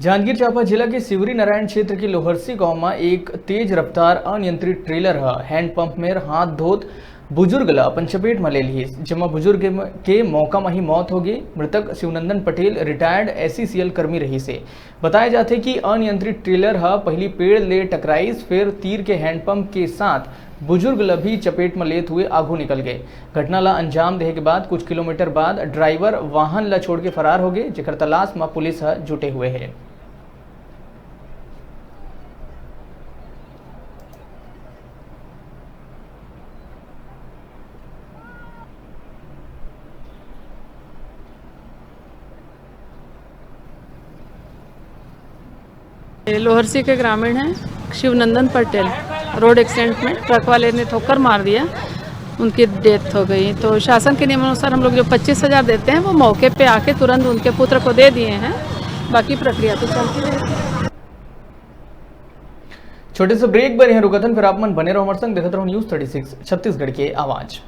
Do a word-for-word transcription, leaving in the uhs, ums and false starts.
जांजगीर चांपा जिला के शिवरी नारायण क्षेत्र के लोहरसी गांव म एक तेज रफ्तार अनियंत्रित ट्रेलर ह हैंडपंप मेर हाथ धोत बुजुर्ग ल अपन चपेट म ले लिहिस, जेमा बुजुर्ग के म-, के मौका म ही मौत हो गे। मृतक शिवनंदन पटेल रिटायर्ड एसईसीएल कर्मी रहिस हे। बताए जाथे कि अनियंत्रित ट्रेलर ह पहिली पेड़ ले टकराइस, फेर तीर के हैंडपंप के साथ बुजुर्ग ल भी चपेट म लेत हुए आगू निकल गे। घटना ल अंजाम देहे के बाद कुछ किलोमीटर बाद ड्राइवर वाहन ल छोड़ के फरार हो गे, जेकर तलाश म पुलिस ह जुटे हुए हे। ये लोहरसी के ग्रामीण हैं शिवनंदन पटेल। रोड एक्सीडेंट में ट्रक वाले ने ठोकर मार दिया, उनकी डेथ हो गई। तो शासन के नियमानुसार हम लोग जो पच्चीस हज़ार देते हैं, वो मौके पे आके तुरंत उनके पुत्र को दे दिए हैं। बाकी प्रक्रिया तो चलती रहेगी। छोटे से ब्रेक बर यहाँ रुकथन, फिर आप मन बने रहो हमारे संग, देखते रहो न्यूज़ थर्टी सिक्स छत्तीसगढ़ के आवाज़।